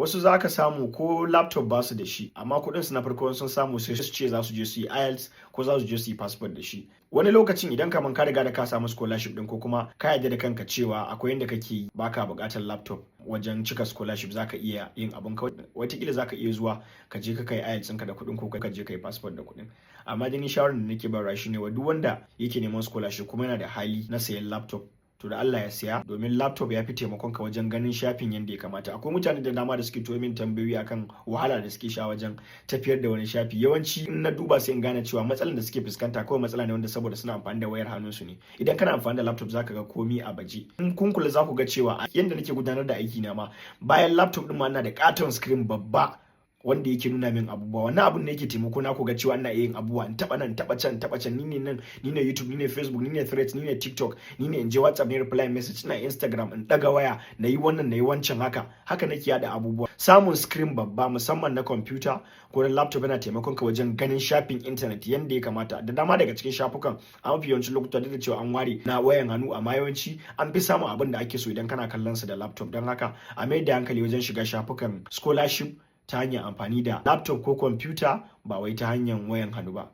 Wasu za ka samu ko laptop ba su da shi, amma kuɗin su na farko sun samu, sai su ce za su je su yi IELTS ko za su je su yi passport da shi. Wani lokacin idan kaman ka riga da ka samu scholarship din, ko kuma ka yarda da kanka cewa akwai yanda kake yi, baka buƙatar laptop wajen cika scholarship, zaka iya yin abun ka. Wataƙila zaka iya zuwa ka je ka kai IELTS ɗinka da kuɗin, ko ka je ka yi passport da kuɗin. Amma dai ni shawarar da nake bayarwa shine, wa duk wanda yake neman scholarship kuma yana da hali na sayan laptop, to da Allah ya siya, domin laptop ya fi taimakon ka wajen ganin shafin yadda ya kamata. Akwai mutane da dama da suke turo min tambayoyi akan wahala da suke sha wajen tafiyar da wani shafi. Yawanci in na duba, sai in gane cewa matsalar da suke fuskanta kawai matsala ne wanda saboda suna amfani da wayar hannunsu ne. Idan kana amfani da laptop, zaka ga komi a baje. In kun kula, za ku ga cewa yadda nake gudanar da aiki na ma, bayan laptop din ma, ina da katon screen babba wanda yake nuna min abubuwa. Wannan abun ne yake taimako na ku ga cewa ina yin abubuwa, in taba nan, taba can, taba can. Ni ne nan, ni ne YouTube, ni ne Facebook, ni ne Threads, ni ne TikTok, ni ne in je WhatsApp ne reply message, ina Instagram, in daga waya na yi wannan, na yi wancan. Haka haka nake yada abubuwa. Samun screen babba, musamman na computer ko na laptop, yana taimakon ka wajen ganin shafin internet yanda ya kamata. Da dama daga cikin shafukan, a mafi yawancin lokuta, duk da cewa an ware na wayan hannu, amma yawanci an fi samun abin da ake so idan kana kallon su da laptop. Don haka a mai da hankali wajen shiga shafukan scholarship ta hanyar amfani da laptop ko computer, ba wai ta hanyar wayan hannu ba.